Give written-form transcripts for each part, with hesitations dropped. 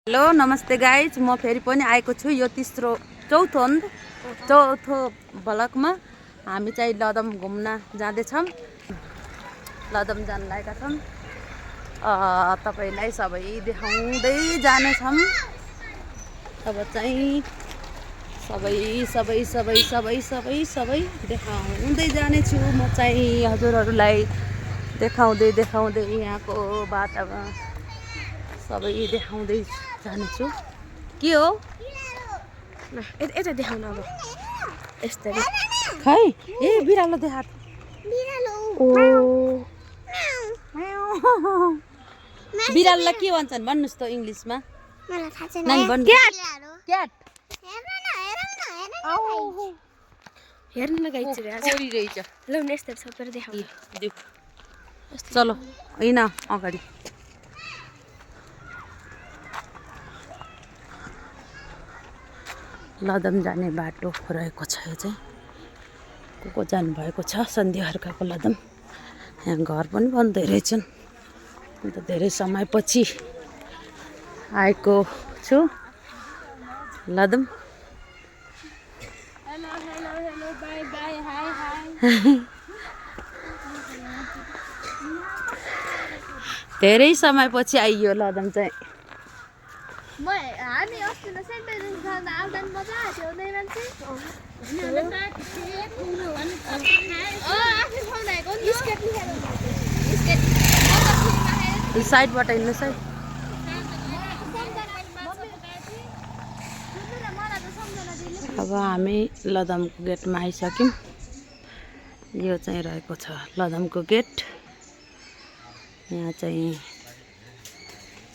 Hello नमस्ते guys, म फेरि पनि आएको छु यो चौथो भ्लगमा। हामी चाहिँ लदम घुम्न जाँदैछौँ। लदम जान लागेका छौँ। तपाईलाई सबै देखाउँदै जानेछौँ। अब चाहिँ सबै देखाउँदै जानेछु। म चाहिँ हजुरहरूलाई देखाउँदै यहाँको वातावरण सबै देखाउँदै जानेछु। के हो ल यता देखाउन अब यसरी खै ए बिरालो देखा ओ बिरालोलाई के भन्छन् भन्नुस् त इङ्ग्लिसमा? मलाई थाहा छैन। नानी भन्नु। क्याट। हेर्नु न गाइस रे आज कोरी रहेछ। ल न यस्तै सबै देखाउन देऊ। चलो हैन अगाडि लदम जाने बाटो रहेको छ। यो चाहिँ को जानुभएको छ सन्ध्या अर्काको लदम। यहाँ घर पनि बन्दै रहेछन्। अन्त धेरै समयपछि आएको छु लदम। Hello bye bye hi hi. धेरै समयपछि आइयो लदम चाहिँ। हामी अस्ति न सेन्ट टेरेन्स जाँदा आउँदा नि मजा आयो नै मान्छे। साइडबाट हिँड्नुहोस् है। अब हामी लदमको गेटमा आइसक्यौँ। यो चाहिँ रहेको छ लदमको गेट। यहाँ चाहिँ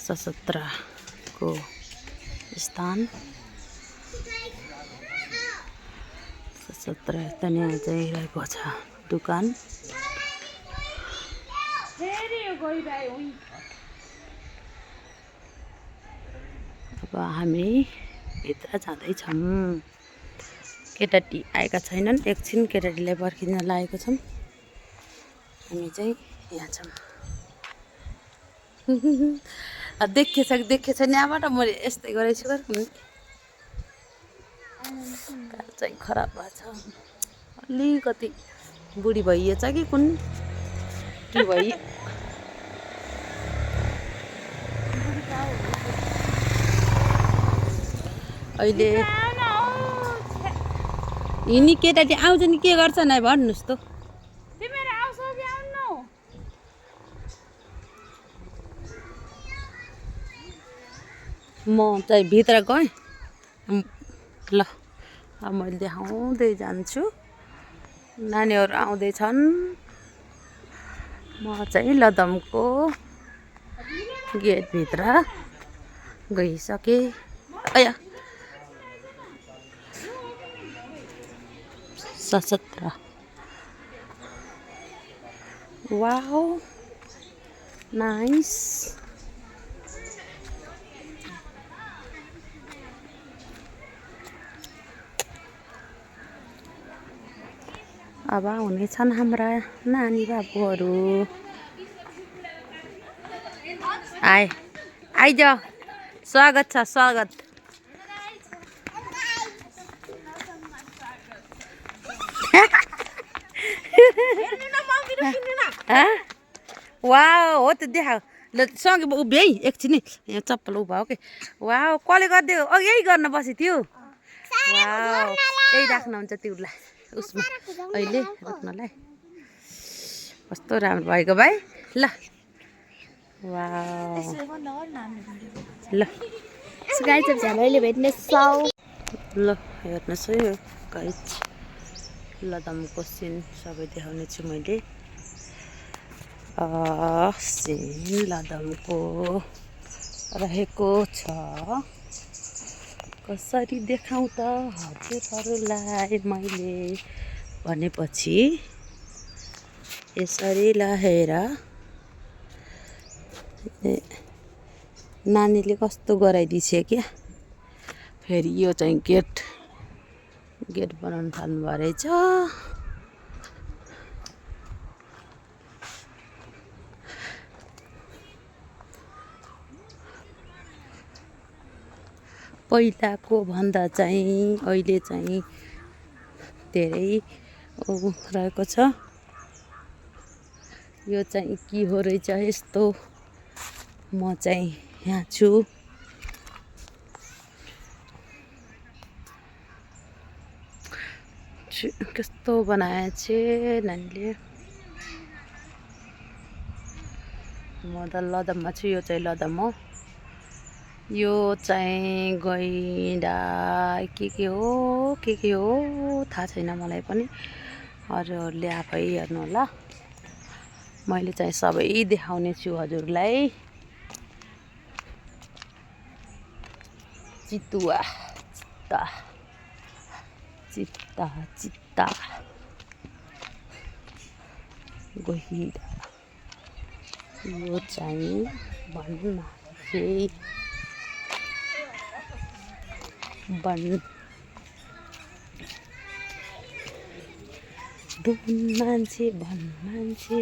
सशस्त्रको स्थान। सशस्त्र यहाँ चाहिँ रहेको छ दुकान। अब हामी भित्र जाँदैछौँ। केटाटी आएका छैनन्। एकछिन केटाटीलाई पर्खिन लागेको छौँ। हामी चाहिँ यहाँ छौँ। देखेछ नि यहाँबाट। मैले यस्तै गरेछु। कार चाहिँ खराब भएछ। अलिकति बुढी भइएछ कि कुन के भइ। अहिले यिनी केटाटी आउँछ नि के गर्छ नि भन्नुहोस् त। म चाहिँ भित्र गएँ। ल अब मैले देखाउँदै जान्छु। नानीहरू आउँदैछन्। म चाहिँ लदमको गेटभित्र गइसकेँ। अया सशस्त्र वाओ नाइस। अब हुनेछन् हाम्रा नानी बाबुहरू। आइज स्वागत छ स्वागत। वाह हो त देखाऊ। ल सँगै उभिए है एकछिन यहाँ चप्पल उभा हो कि। वाह कसले गरिदियो? यही गर्न बसी थियो। वाह यही राख्नुहुन्छ तिउलाई उसमा अहिले राख्नलाई। कस्तो राम्रो भएको भाइ। ल वाह ल झ्यामैले भेट्ने साउ। ल हेर्नुहोस् है यो गाइस लदमको सिन सबै देखाउने छु मैले। सिन लदमको रहेको छ। कसरी देखाउँ त हजुरहरूलाई मैले भनेपछि यसरी लहेर नानीले कस्तो गराइदिन्छ क्या। फेरि यो चाहिँ गेट बनाउनु थाल्नुभएको रहेछ। पहिलाको भन्दा चाहिँ अहिले चाहिँ धेरै रहेको छ। यो चाहिँ के हो रहेछ यस्तो, म चाहिँ यहाँ छु। कस्तो बनाएछ नानीले। म त लदममा छु। यो चाहिँ लदम हो। यो चाहिँ गैँडा के हो थाहा छैन मलाई पनि। अरूहरूले आफै हेर्नु होला। मैले चाहिँ सबै देखाउने छु हजुरलाई। चितुवा चित्ता गैँडा। यो चाहिँ वन मान्छे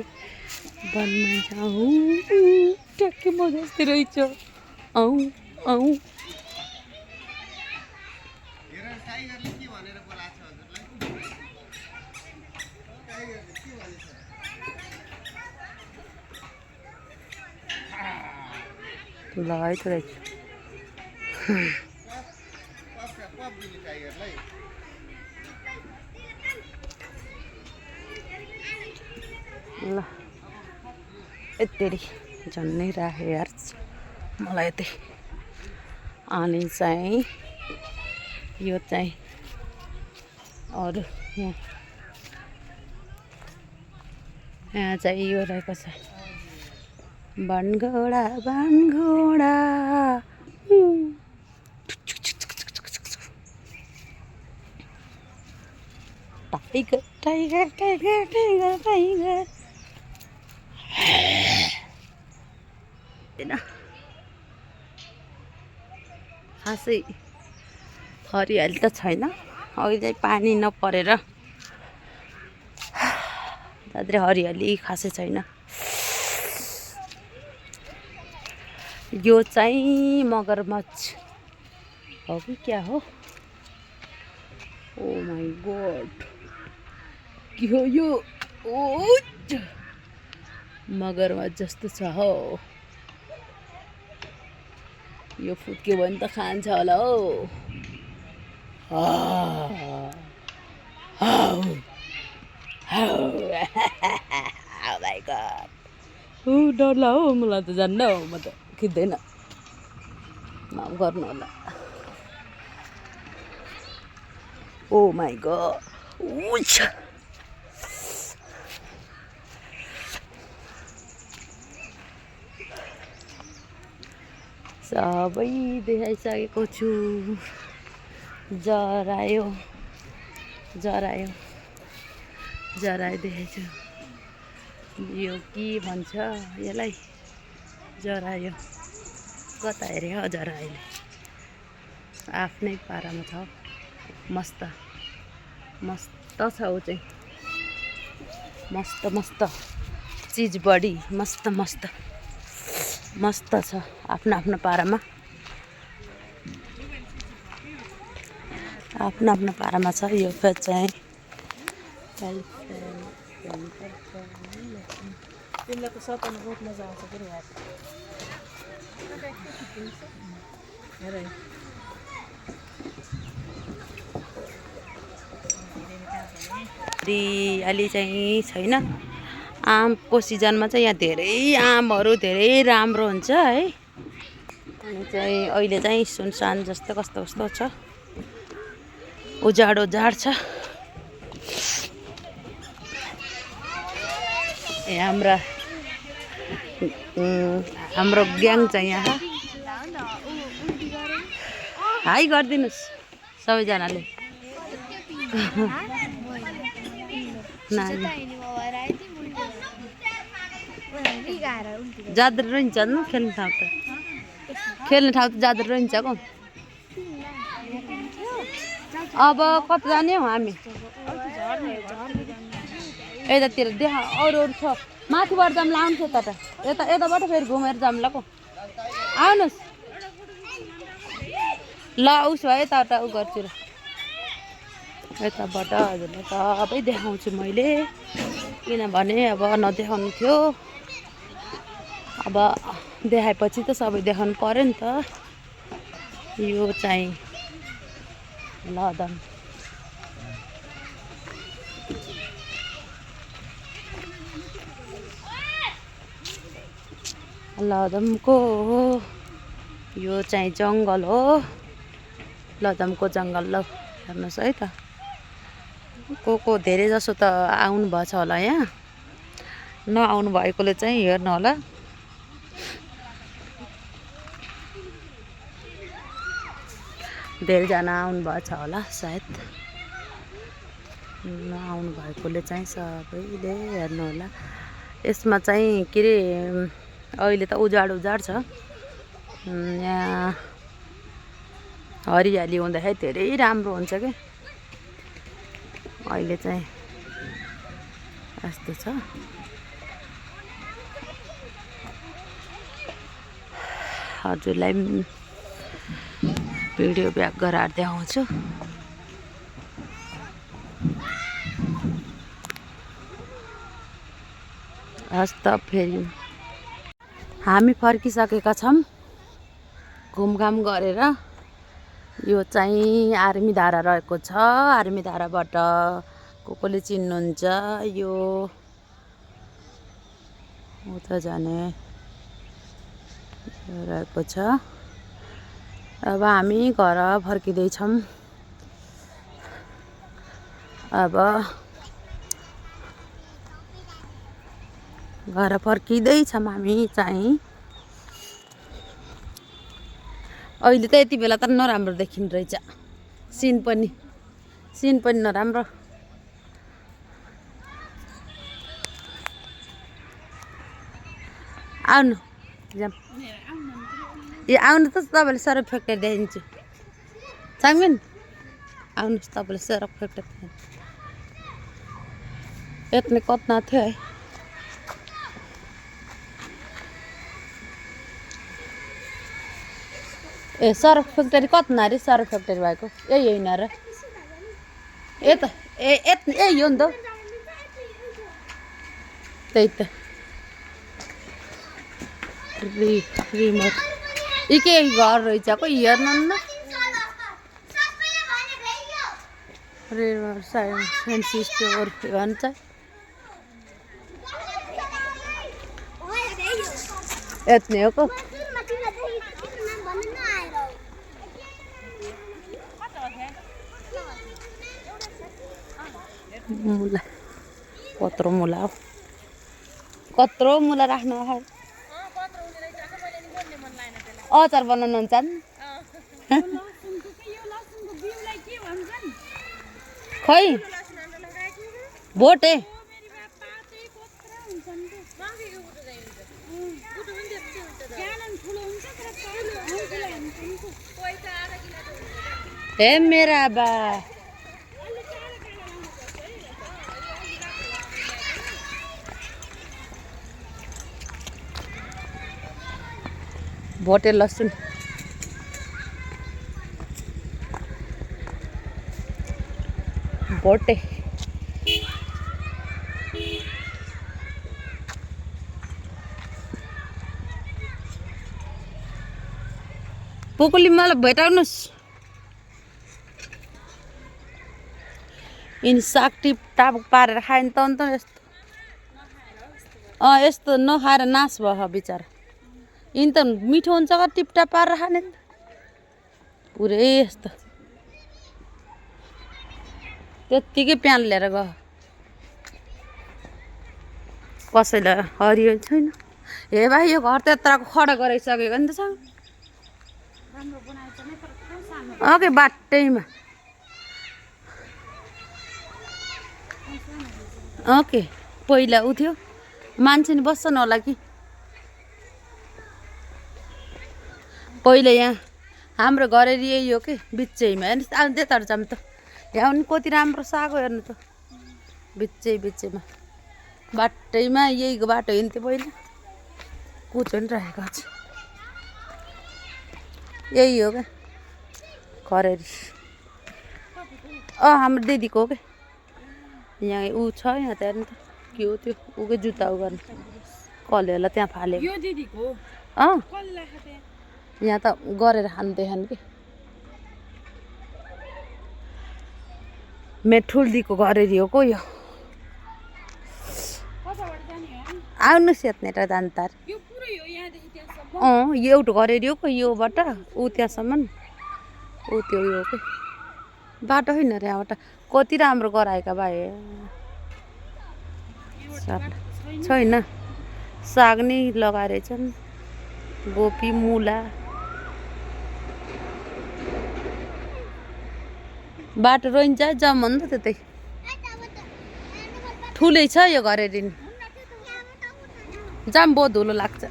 ट्याक्कै म जस्तै रहेछ। लगाएको रहेछ। ल यति झन्नै राख्यो यार मलाई यति। अनि चाहिँ यो चाहिँ अरू यहाँ चाहिँ यो रहेको छ बनघोडा टाइगर खासै हरियाली त छैन। अहिले पानी नपरेर दाद्रे हरियाली खासै छैन। यो चाहिँ मगरमच्छ हो कि क्या हो? ओ माई गॉड के हो यो? मगरमच्छ जस्तो छ हो। यो फुत्क्यो भने त खान्छ होला हो। Oh my god. डरला हो मलाई त जान्न हो। म त खिच्दैन। माफ गर्नु होला। ओ माई गॉड। सबै देखाइसकेको छु। जरायो देखाइछु। यो के भन्छ यसलाई? जरायो कता हेरे हो जरा अहिले आफ्नै पारामा छ। मस्त छ ऊ चाहिँ। मस्त चिज बडी मस्त छ आफ्नो पारामा। आफ्नो पारामा छ। यो चाहिँ तिमीलाई त सताउनु बहुत मजा आउँछ के अलि चाहिँ छैन। आमको सिजनमा चाहिँ यहाँ धेरै आमहरू धेरै राम्रो हुन्छ है। अनि चाहिँ अहिले चाहिँ सुनसान जस्तो कस्तो छ। उजाड छ। हाम्रो ग्याङ चाहिँ यहाँ हाई गरिदिनुहोस् सबैजनाले। जादर रहन्छ न खेल्ने ठाउँ त जादर रहन्छ को। अब कता जाने हो हामी? यतातिर देखा अरू छ। माथिबाट जाम लाउँछ त यताबाट फेरि घुमेर जाम ल को। आउनुहोस् ल उसो भए यताबाट उ गर्छु र यताबाट हजुरलाई सबै देखाउँछु मैले किनभने अब नदेखाउनु थियो अब देखाएपछि त सबै देखाउनु पर्यो नि त यो चाहिँ लदम लदमको यो चाहिँ जङ्गल हो लदमको जङ्गल ल हेर्नुहोस् है त को धेरै जसो त आउनु भएछ होला यहाँ नआउनु भएकोले चाहिँ हेर्नु होला धेरैजना आउनु भएछ होला सायद नआउनु भएकोले चाहिँ सबैले हेर्नु होला यसमा चाहिँ के अरे अहिले त उजाड छ यहाँ हरियाली हुँदाखेरि धेरै राम्रो हुन्छ के अहिले चाहिँ यस्तो छ हजुरलाई भिडियो ब्याक गराएर देखाउँछु हस् त फेरि हामी फर्किसकेका छौँ घुमघाम गरेर यो चाहिँ आर्मी धारा रहेको छ आर्मी धाराबाट कोले चिन्नुहुन्छ यो उता जाने रहेको छ अब हामी घर फर्किँदैछौँ अब घर फर्किँदैछौँ हामी चाहिँ अहिले त यति बेला त नराम्रो देखिनु रहेछ सिन पनि नराम्रो आउनु जाम ए आउनु त तपाईँले सरक फ्याक्ट्री देखाइदिन्छु चाङ्मिन आउनुहोस् तपाईँले सरक फ्याक्ट्री यत्ने कतना थियो है ए सरक फ्याक्ट्री कतना अरे सरक फ्याक्ट्री भएको यही होइन र ए त यही हो नि त त्यही त रिमोट यी के घर रहेछ को हेर्नु न फ्यान्सी स्टोर भन्छ यत्ने हो को मुला कत्रो मुला हो कत्रो मुला राख्नु अचार बनाउनुहुन्छ खै भोटे हे मेरा बा भोटे लसुन भोटे पुकुली मलाई भेटाउनुहोस् यिनी साग टिप टाप पारेर खायो नि त अन्त यस्तो यस्तो नखाएर नाश भयो बिचरा यिनी त मिठो हुन्छ कि टिपटाप पारेर खाने नि पुरै यस्तो त्यत्तिकै प्यान लिएर गयो कसैलाई हरियो छैन हे भाइ यो घर त्यत्रको खडा गराइसकेको नि त छ ओके बाटैमा ओके पहिला उ थियो मान्छे नि बस्छन् होला कि पहिला यहाँ हाम्रो घर यही हो कि बिचैमा हेर्नुहोस् आउनु त्यताबाट जाऊँ त यहाँ पनि कति राम्रो साग हो हेर्नु त बिचैमा बाटैमा यही बाटो हिँड्थ्यो पहिला कुचो नि राखेको छ यही हो क्या घरेरी हाम्रो दिदीको हो कि यहाँ ऊ छ यहाँ त हेर्नु त के हो त्यो ऊकै जुत्ता उ गर्नु कलेहरूलाई त्यहाँ फाले यहाँ त गरेर खानु देखानु कि मेठुल्दीको घरेरी हो को यो आउनुहोस् यतानेर जान्तार यो एउटा घरेरी हो योबाट ऊ त्यहाँसम्म ऊ त्यो यो के बाटो होइन रे यहाँबाट कति राम्रो गराएका भाइ छैन साग नै लगाएर छन् गोपी मुला बाटो रोइन्छ जम्म नि त त्यतै ठुलै छ यो घरेरी जाम बहुत धुलो लाग्छ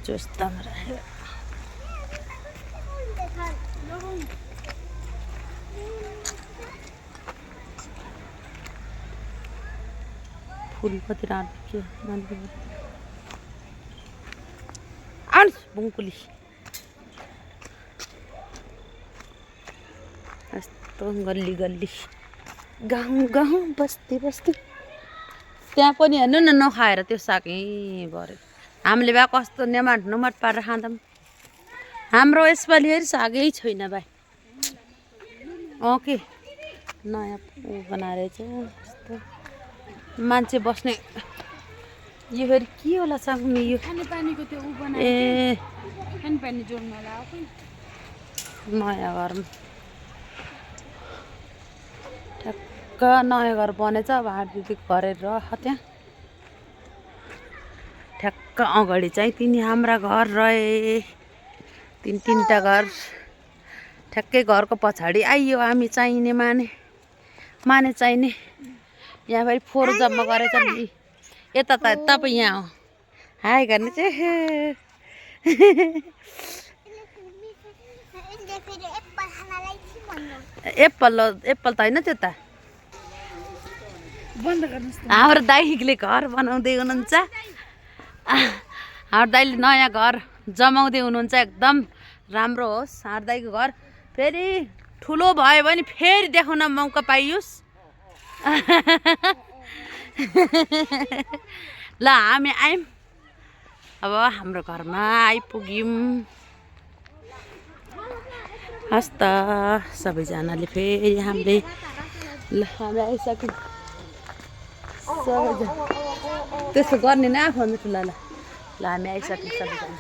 जोस्तामा राखेर फुल कति राम्रो आउनुहोस् बुङ्कुली यस्तो गल्ली गल्ली गाउँ गाउँ बस्ती बस्ती त्यहाँ पनि हेर्नु न नखाएर त्यो सागै भरे हामीले भए कस्तो नेमाट नुमाट पारेर खाँदा पनि हाम्रो यसपालि हेरि सागै छैन भाइ के नयाँ ऊ बनाएर चाहिँ यस्तो मान्छे बस्ने यो फेरि के होला सागमा यो खानेपानीको त्यो ऊ बनाएर ए खानेपानी जोड्न लगाएको नयाँ घरमा ठ्याक्क नयाँ घर बनेछ अब हाटदिदीको घरहरू रह त्यहाँ ठ्याक्क अगाडि चाहिँ तिनी हाम्रा घर रहे तिनवटा घर ठ्याक्कै घरको पछाडि आइयो हामी चाहिने माने चाहिने यहाँ फेरि फोहोर जम्मा गरेछ नि यता त तपाईँ यहाँ हो हाई गर्ने चाहिँ एप्पल त होइन त्यो त हाम्रो दाइले घर बनाउँदै हुनुहुन्छ हाम्रो दाइले नयाँ घर जमाउँदै हुनुहुन्छ एकदम राम्रो होस् हाम्रो दाइको घर फेरि ठुलो भयो भने फेरि देखाउन मौका पाइयोस् ल हामी आयौँ अब हाम्रो घरमा आइपुग्यौँ हस् त सबैजनाले फेरि हामीले ल हामी आइसक्यौँ सबैजना त्यसो गर्ने नै आफू ठुला ल हामी आइसक्यौँ सबैजना